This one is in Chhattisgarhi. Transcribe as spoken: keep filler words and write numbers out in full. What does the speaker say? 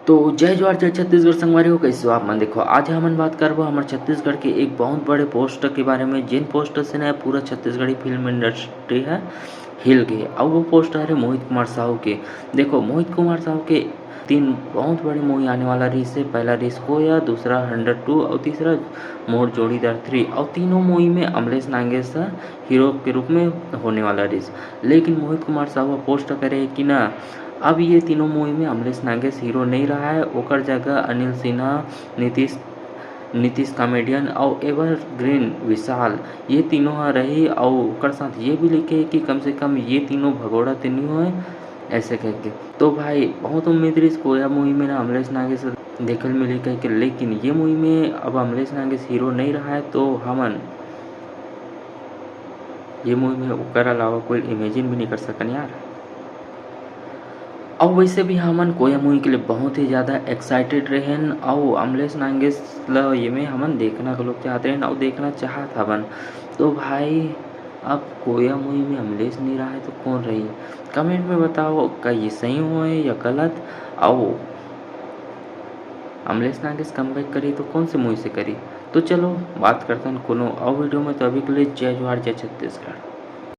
तो जय जोहार, जय छत्तीसगढ़ संगवारी हो, कैसे हो आप मन? देखो, आज हमन बात करबो हमर छत्तीसगढ़ के एक बहुत बड़े पोस्ट के बारे में, जेन पोस्ट से ना पूरा छत्तीसगढ़ी फिल्म इंडस्ट्री है हिल गए। अब वो पोस्ट हरे मोहित कुमार साहू के। देखो, मोहित कुमार साहू के तीन बहुत बड़े मूवी आने वाला रहिस हे। पहला रहिस कोया, दूसरा हंड्रेड टू और तीसरा मोर जोड़ीदार थ्री। और तीनों मूवी में अमलेश नागेश हीरो के रूप में होने वाला रहिस। लेकिन मोहित कुमार साहू पोस्ट करे कि ना, अब ये तीनों मूवी में अमलेश नागेश हीरो नहीं रहा है, ओकर जगह अनिल सिन्हा, नीतीश नीतीश कॉमेडियन और एवरग्रीन विशाल, ये तीनों ह रही। और ओकर साथ ये भी लिखे कि कम से कम ये तीनों भगोड़ा तो नहीं होए, ऐसे कह के। तो भाई, बहुत उम्मीद रहिस कोया मूवी में ना अमलेश नागेश देखे ल मिली कह के, लेकिन ये मूवी में अब अमलेश नागेश हीरो नहीं रहा है, तो हमन ये मूवी में ओकर अलावा कोई इमेजिन भी नहीं कर सकन यार। और वैसे भी हमन कोया मूवी के लिए बहुत ही ज़्यादा एक्साइटेड रहेन और अमलेश नागेश ल ये में हमन देखना घलोक चाहत रहेन और देखना चाहत हवन। तो भाई, अब कोया मूवी में अमलेश नहीं रहा है तो कौन रही? कमेंट में बताओ, का ये सही होए या गलत? और अमलेश नागेश कमबैक करी तो कौन से मूवी से करी? तो चलो, बात करतन कोनो और वीडियो में। तो अभी के लिए जय जोहार, जय छत्तीसगढ़।